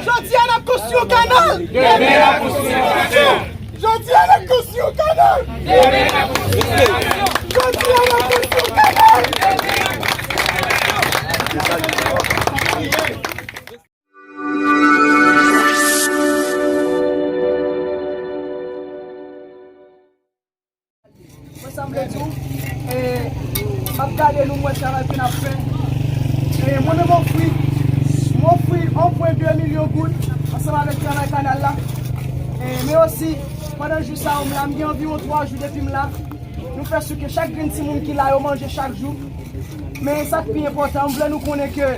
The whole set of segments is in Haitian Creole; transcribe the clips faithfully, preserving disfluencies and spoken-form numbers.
Jodi a n ap konstwi yon kanal. Demen n ap konstwi yon nasyon. Jodi a n ap konstwi yon kanal. Demen n ap konstwi yon nasyon. Jodi a n ap konstwi yon kanal. Mwen sa m vle di w, e, m ap gade nou, m wè travay ke n ap fè. E, mwen menm m ofri, m ofri yon pwen de milyon goud ansanm avèk travay kanal la. E, men osi, pandan jou sa yo m la, m gen anviwon twa jou depi m la. Nou fè sou ke chak grenn timoun ki la yo manje chak jou. Men sa k pi enpòtan, m vle nou konnen ke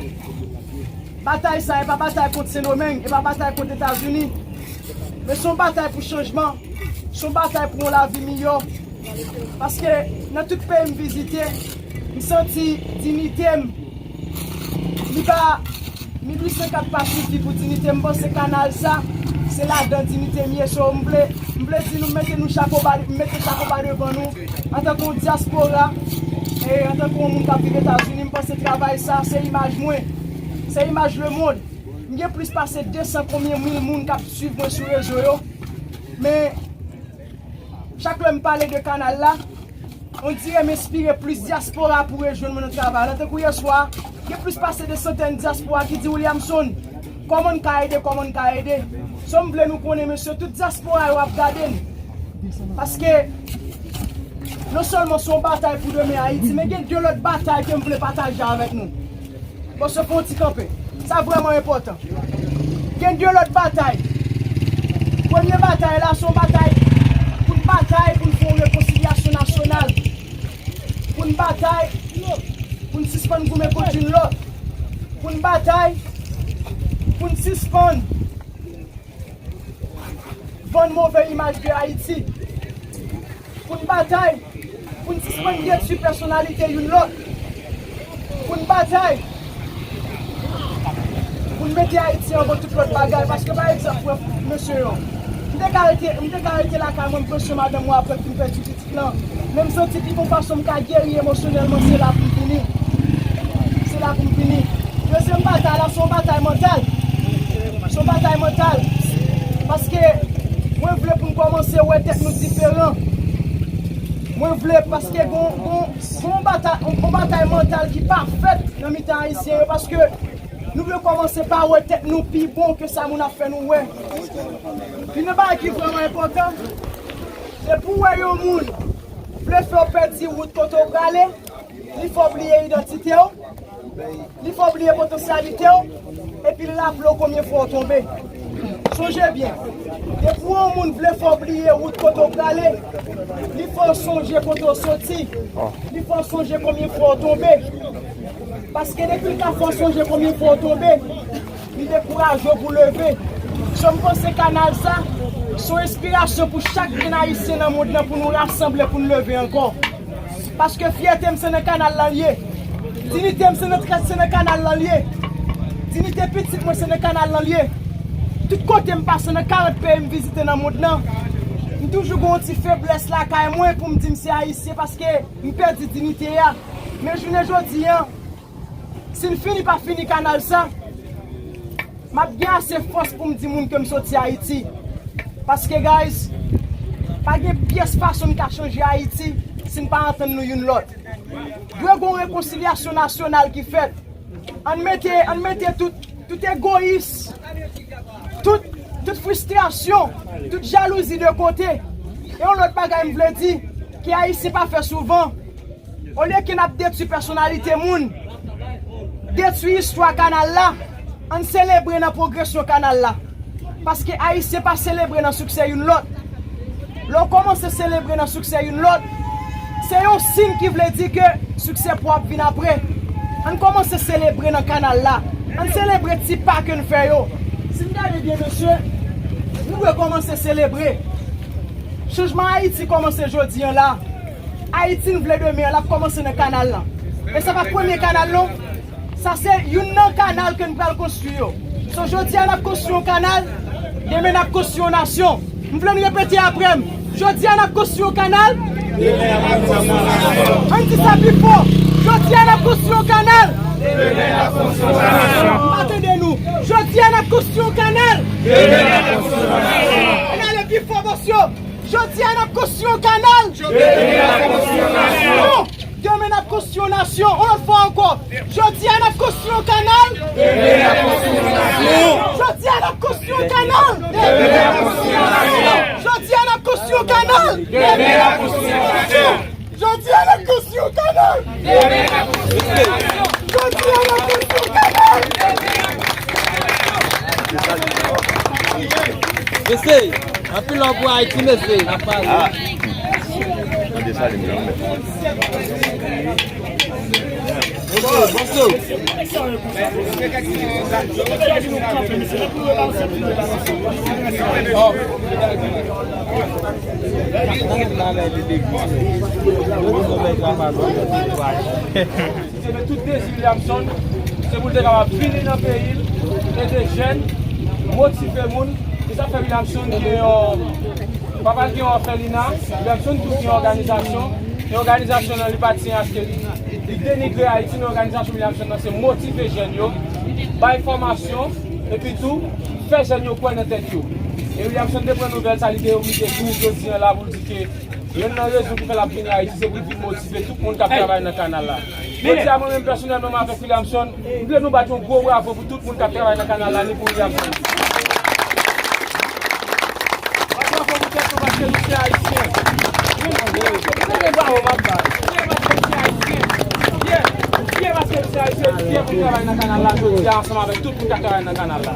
batay sa, e pa batay kont Sendomeng, e pa batay kont Etazini. Men se yon batay pou chanjman, se yon batay pou yon lavi miyò. Paske nan tout peyi m vizite, m santi diyite m, li pa, mil uit san kat pa sifi pou diyite m. M panse kanal sa, se ladan diyite m ye. So, m vle, m vle di nou, mete nou chapo ba, m mete chapo ba devan nou, antanke yon dyaspora, e antanke yon moun k ap viv Etazini, m panse travay sa, se imaj mwen, se imaj lemonn. M gen plis pase de san konbyen mil moun k ap swiv mwen sou rezo yo. Men, chak lè m pale de kanal la, on dirè m enspire plis dyaspora pou rejwenn mwen nan travay la. Tankou yè swa, gen plis pase de santèn dyaspora ki di, Williamson, kòman n ka ede, kòman n ka ede? So, m vle nou konnen, mesye, tout dyaspora yo ap gade n. Paske, non sèlman se yon batay pou demen Ayiti, men gen de lòt batay ke m vle pataje avèk nou. Bon, se fè yon ti kanpe. Sa vrèman enpòtan. Gen de lòt batay. Premye batay la, se yon batay pou n batay, pou n fè yon rekonsilyasyon nasyonal. Pou n batay, pou n sispann goumen kont youn lòt. Pou n batay, pou n sispann vann move imaj de Ayiti. Pou n batay, pou n sispann detwi pèsonalite youn lòt. Pou n batay, pou n mete Ayiti anvan tout lòt bagay. Paske, pa egzanp, frè, mesye yo, m te ka rete, m te ka rete lakay mwen, m pran swen madanm mwen apre m fin fè pitit lan. Men m santi pi bon fason m ka geri emosyonèlman, se la pou m vini. Se la pou m vini. Dezyèm batay la, se yon batay mantal. Se yon batay mantal. Paske mwen vle pou n kòmanse wè tèt nou diferan. Mwen vle, paske gon, gon, gon batay, yon batay mantal ki pa fèt nan mitan Ayisyen yo, paske nou vle kòmanse pa wè tèt nou pi bon ke sa moun ap fè nou wè. Youn nan bagay ki vrèman enpòtan, se pou w wè yon moun vle fè w pèdi wout kote w prale, li fè w bliye idantite w, li fè w bliye potansyalite w, epi l raple w konbyen fwa w tonbe. Sonje byen, depi yon moun vle fè w bliye wout kote w prale, li fè w sonje kote w soti, li fè w sonje konbyen fwa w tonbe. Paske depi l ka fè w sonje konbyen fwa w tonbe, li dekouraje w pou leve. So, m panse kanal sa, se yon enspirasyon pou chak grenn Ayisyen nan mond lan pou nou rasanble, pou n leve ankò. Paske fyète m se nan kanal lan l ye. Diyite m se nan, se nan kanal lan l ye. Diyite pitit mwen se nan kanal lan l ye. Tout kote m pase nan karant peyi m vizite nan mond lan, m toujou gen yon ti feblès lakay mwen pou m di m se Ayisyen paske m pèdi diyite a. Men jounen jodi a, si n fini pa fini kanal sa, m ap gen ase fòs pou m di moun ke m soti Ayiti. Paske, guys, pa gen pyès fason n ka chanje Ayiti si n pa antann nou youn lòt. Dwe gen yon rekonsilyasyon nasyonal ki fèt. Ann mete, ann mete tout, tout egoyis, tout, tout fristrasyon, tout jalouzi de kote. E yon lòt bagay m vle di, ke Ayisyen pa fè souvan, olye ke n ap detwi pèsonalite moun, detwi istwa kanal la, ann selebre nan pwogresyon kanal la. Paske Ayisyen pa selebre nan siksè youn lòt. Lè w kòmanse selebre nan siksè youn lòt, se yon siy ki vle di ke siksè pa w ap vin apre. Ann kòmanse selebre nan kanal la. Ann selebre ti pa ke n fè yo. Si n gade byen, mesye, nou dwe kòmanse selebre. Chanjman Ayiti kòmanse jodi a la. Ayiti n vle demen an, l ap kòmanse nan kanal lan. E sa pa premye kanal, non. Sa se youn nan kanal ke n pral konstwi yo. So, jodi a n ap konstwi yon kanal, demen n ap konstwi yon nasyon. M vle n repete apre m. Jodi a n ap konstwi yon kanal. Ann di sa pi fò. Jodi a n ap konstwi yon kanal. M pa tande nou. Jodi a n ap konstwi yon kanal. Demen n ap konstwi yon nasyon. Ann ale pi fò, mesye. Jodi a n ap konstwi yon kanal. Demen n ap konstwi yon nasyon. Demen n ap konstwi yon nasyon. Yon lòt fwa ankò. Jodi a n ap konstwi yon kanal. Demen n ap konstwi yon nasyon. Jodi a n ap konstwi yon kanal. Demen n ap konstwi yon nasyon. Jodi a n ap konstwi yon kanal. Demen n ap konstwi yon nasyon. Jodi a n ap konstwi yon kanal. Jodi a n ap konstwi yon kanal. Mesye, anpil love pou Ayiti, mesye. N ap pale. Ah. Mande salim nan. Bonjou, bonjou. Se te tout dezi Williamson, se pou l te kapab vini nan peyi l, ede jèn, motive moun. Se sa k fè Williamson gen yon, papa l gen yon òfelina, Williamson tou gen yon òganizasyon. E òganizasyon an, li pa t siyen achte li, li denigre Ayiti, men òganizasyon Williamson nan se motive jèn yo, bay fòmasyon, epi tou fè jèn yo kwè nan tèt yo. E Williamson te pran nouvèl sa, li te oblije vini jodi an la pou l di ke youn nan rezon ki fè l ap vini Ayiti, se pou l vin motive tout moun k ap travay nan kanal la. Jodi a, mwen menm pèsonèlman, m avèk Williamson, m vle nou bat yon gwo bravo pou tout moun k ap travay nan kanal la, ni pou Williamson. Bat bravo pou tèt nou, paske nou se Ayisyen. Wi, se bravo m ap bay. Wi, paske nou se Ayisyen. Fyè. Fyè paske nou se Ayisyen, fyè pou n travay nan kanal la jodi a ansanm avèk tout moun k ap travay nan kanal la.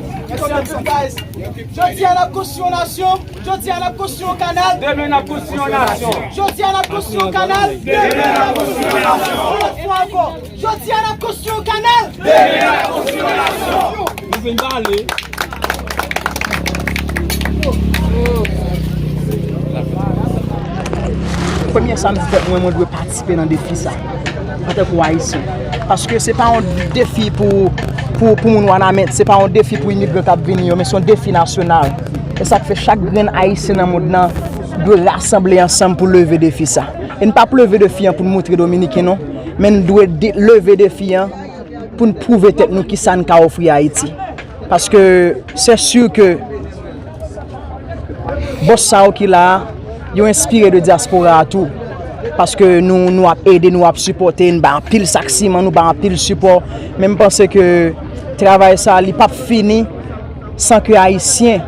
Jodi a n ap konstwi yon nasyon. Jodi a n ap konstwi yon kanal. Demen n ap konstwi yon nasyon. Jodi a n ap konstwi yon kanal. Demen n ap konstwi yon nasyon. Yon lòt fwa ankò. Jodi a n ap konstwi yon kanal. Demen n ap konstwi yon nasyon. Nou vin pale. Premye sa m di tèt mwen, mwen dwe patisipe nan defi sa antanke Ayisyen. Paske se pa yon defi pou, pou, pou moun Wanament, se pa yon defi pou imigran k ap vini yo, men se yon defi nasyonal. E sa k fè chak grenn Ayisyen nan mond nan dwe rasanble ansanm pou leve defi sa. E n p ap leve defi an pou n moutre Dominiken non, men n dwe de, leve defi an pou n pwouve tèt nou kisa n ka ofri Ayiti. Paske se si ke bòs sa yo ki la a, yo enspire de dyaspora a tou. Paske nou, nou ap ede, nou ap sipòte, n bay anpil sak siman, nou bay anpil sipò. Men m panse ke travay sa a, li p ap fini san ke Ayisyen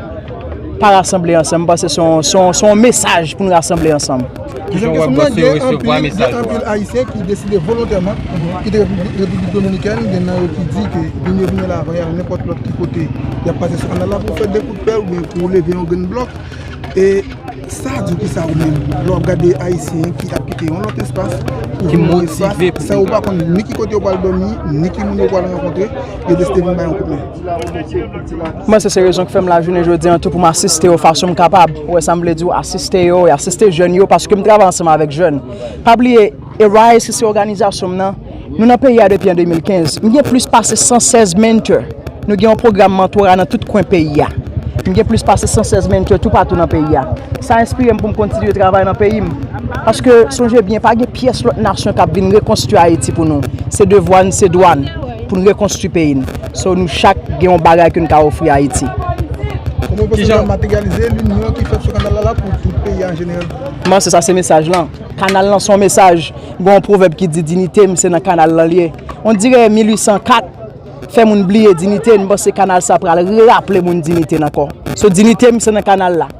pa rasanble ansanm. M panse se yon, se yon, se yon mesaj pou n rasanble ansanm. Kijan w wè bòs yo resevwa mesaj ou a? Gen anpil Ayisyen ki deside volontèman kite Repiblik, Repiblik Dominikèn. Gen nan yo ki di ke vin yo vin la avan y al nenpòt lòt ki kote y ap pase sou kanal la pou fè de kout pè oubyen pou leve yon grenn blòk. E sa di w kisa ou menm lè w ap gade Ayisyen ki ap kite yon lòt espas pou vin yon espas san yo pa konn ni ki kote yo pral dòmi, ni ki moun yo pral rankontre, yo deside vin bay yon kout men? Mwen, se, se rezon k fè m la jounen jodi an tou pou m asiste yo fason m kapab. Ou wè sa m vle di w, asiste yo, e asiste jèn yo, paske m travay ansanm avèk jèn. Pa bliye, Arise, ki se òganizasyon m nan, nou nan peyi a depi an de mil kenz. M gen plis pase san sèz mentor. Nou gen yon pwogram mantora nan tout kwen peyi a. M gen plis pase san sèz mentor toupatou nan peyi a. Sa enspire m pou m kontinye travay nan peyi m. Paske, sonje byen, pa gen pyès lòt nasyon k ap vin rekonstwi Ayiti pou nou. Se devwa n, se dwa n pou n rekonstwi peyi n. So, nou chak gen yon bagay ke n ka ofri Ayiti. Kòman w panse w ka materyalize linyon ki fèt sou kanal la la pou tout peyi a an jeneral? M panse sa se mesaj lan. Kanal lan se yon mesaj. Gen yon pwovèb ki di, diyite m se nan kanal lan l ye. On dirè mil uit san kat fè moun bliye diyite n. M panse kanal sa pral raple moun diyite n ankò. So, diyite m se nan kanal la.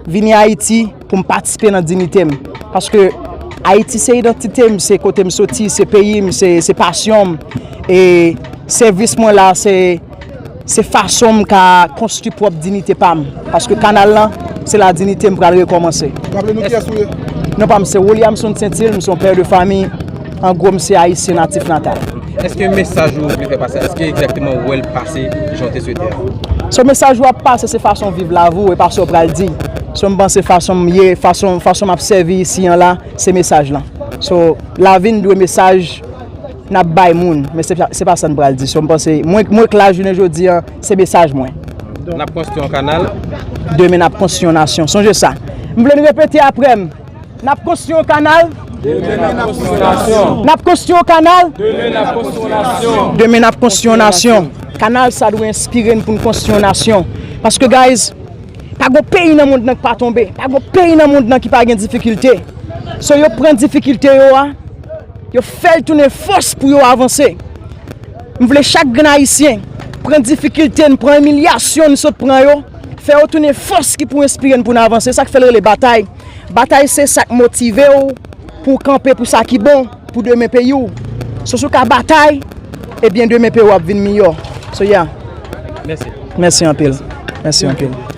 Vini Ayiti pou m patisipe nan diyite m. Paske Ayiti se idantite m, se kote m soti, se peyi m, se, se pasyon m. E sèvis mwen la, se, se fason m ka konstwi pwòp diyite pa m. Paske kanal lan, se la diyite m pral rekòmanse. Raple nou kiyès ou ye? Non pa m se Williamson Saintil, m se yon pè de fanmi. An gwo, m se Ayisyen natif natal. Èske mesaj ou vle fè pase a, èske egzakteman ou wè l pase jan w te swete a? So, mesaj ou ap pase, se fason w viv lavi w, e pa sa w pral di. So, m panse fason m ye, fason, fason m ap sèvi isi an la, se mesaj lan. So, lavi n dwe mesaj n ap bay moun, men se, se pa sa n pral di. So, m panse, mwen, mwen k la jounen jodi an, se mesaj mwen. N ap konstwi yon kanal. Demen n ap konstwi yon nasyon. Sonje sa. M vle n repete apre m. N ap konstwi yon kanal. Demen n ap konstwi yon nasyon. N ap konstwi yon kanal. Demen n ap konstwi yon nasyon. Demen n ap konstwi yon nasyon. Kanal sa dwe enspire n pou n konstwi yon nasyon. Paske, guys, pa gon peyi nan mond nan ki pa tonbe. Pa gon peyi nan mond nan ki pa gen difikilte. So, yo pran difikilte yo a, yo fè l tounen fòs pou yo avanse. M vle chak grenn Ayisyen pran difikilte n, pran imilyasyon n sot pran yo, fè yo tounen fòs ki pou enspire n pou n avanse. Sa k fè l rele batay. Batay se sa k motive w pou w kanpe pou sa ki bon, pou demen peyi w. So, si w ka batay, ebyen, demen peyi w ap vin miyò. So, yeah. Mèsi. Mèsi anpil. Mèsi anpil.